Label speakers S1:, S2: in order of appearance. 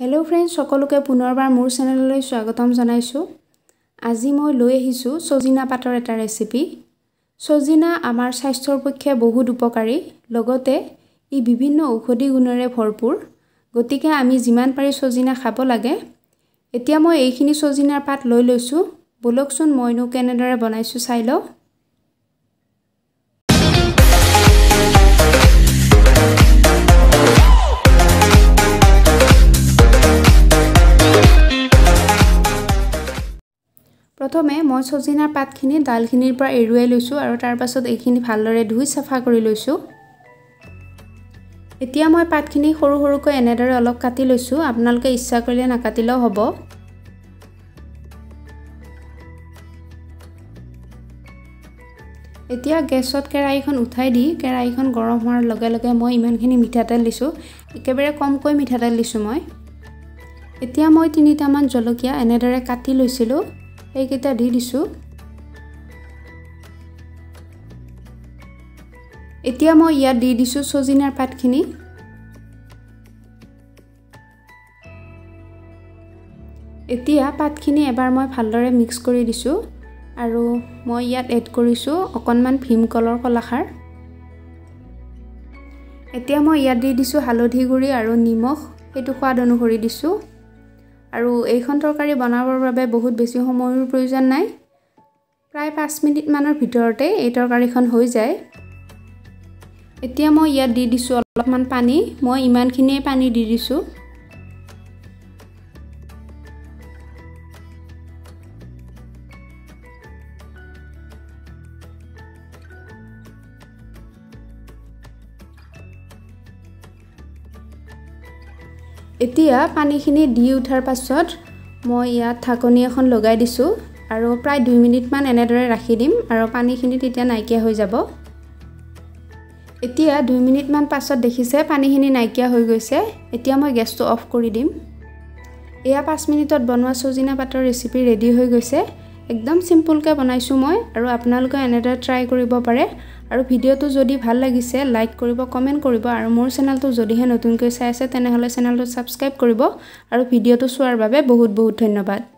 S1: Hello' friends, সকলোকে পুনৰবাৰ মোৰ চেনেললৈ স্বাগতম জনাইছোঁ। আজি মই লৈ আহিছোঁ ছজিনা পাতৰ এটা ৰেচিপি। ছজিনা আমাৰ স্বাস্থ্যৰ পক্ষে বহুত উপকাৰী, লগতে ই বিভিন্ন ঔষধি গুণেৰে ভৰপূৰ। গতিকে আমি যিমান পাৰি ছজিনা খাব লাগে। এতিয়া মই এইখিনি ছজিনাৰ পাত লৈ লৈছোঁ। ব'লকচোন মইনো কেনেদৰে বনাইছোঁ চাই লওঁ। প্ৰথমে মই ছজিনাৰ পাতখিনি ডালখিনিৰ পৰা এৰুৱাই লৈছোঁ আৰু তাৰপাছত এইখিনি ভালদৰে ধুই চাফা কৰি লৈছোঁ। এতিয়া মই পাতখিনি সৰু সৰুকৈ এনেদৰে অলপ কাটি লৈছোঁ। আপোনালোকে ইচ্ছা কৰিলে নাকাটিলেও হ'ব। এতিয়া গেছত কেৰাহীখন উঠাই দি কেৰাহীখন গৰম হোৱাৰ লগে লগে মই ইমানখিনি মিঠাতেল দিছোঁ। একেবাৰে কমকৈ মিঠাতেল দিছোঁ মই। এতিয়া মই তিনিটামান জলকীয়া এনেদৰে কাটি লৈছিলোঁ, সেইকেইটা দি দিছোঁ। এতিয়া মই ইয়াত দি দিছোঁ ছজিনাৰ পাতখিনি। এতিয়া পাতখিনি এবাৰ মই ভালদৰে মিক্স কৰি দিছোঁ আৰু মই ইয়াত এড কৰিছোঁ অকণমান ভীমকলৰ কলাখাৰ। এতিয়া মই ইয়াত দি দিছোঁ হালধি গুড়ি আৰু নিমখ, সেইটো সোৱাদ অনুসৰি দিছোঁ। আৰু এইখন তৰকাৰী বনাবৰ বাবে বহুত বেছি সময়ৰ প্ৰয়োজন নাই, প্ৰায় 5 মিনিটমানৰ ভিতৰতে এই তৰকাৰীখন হৈ যায়। এতিয়া মই ইয়াত দি দিছোঁ অলপমান পানী। মই ইমানখিনিয়ে পানী দি দিছোঁ। এতিয়া পানীখিনি দি উঠাৰ পাছত মই ইয়াত ঢাকনি এখন লগাই দিছোঁ আৰু প্ৰায় 2 মিনিটমান এনেদৰে ৰাখি দিম আৰু পানীখিনি তেতিয়া নাইকিয়া হৈ যাব। এতিয়া 2 মিনিটমান পাছত দেখিছে পানীখিনি নাইকিয়া হৈ গৈছে। এতিয়া মই গেছটো অফ কৰি দিম। এয়া 5 মিনিটত বনোৱা ছজিনা পাতৰ ৰেচিপি ৰেডি হৈ গৈছে। একদম চিম্পুলকৈ বনাইছোঁ মই আৰু আপোনালোকে এনেদৰে ট্ৰাই কৰিব পাৰে। আৰু ভিডিঅ'টো যদি ভাল লাগিছে লাইক কৰিব, কমেণ্ট কৰিব আৰু মোৰ চেনেলটো যদিহে নতুনকৈ চাই আছে তেনেহ'লে চেনেলটো ছাবস্ক্ৰাইব কৰিব আৰু ভিডিঅ'টো চোৱাৰ বাবে বহুত বহুত ধন্যবাদ।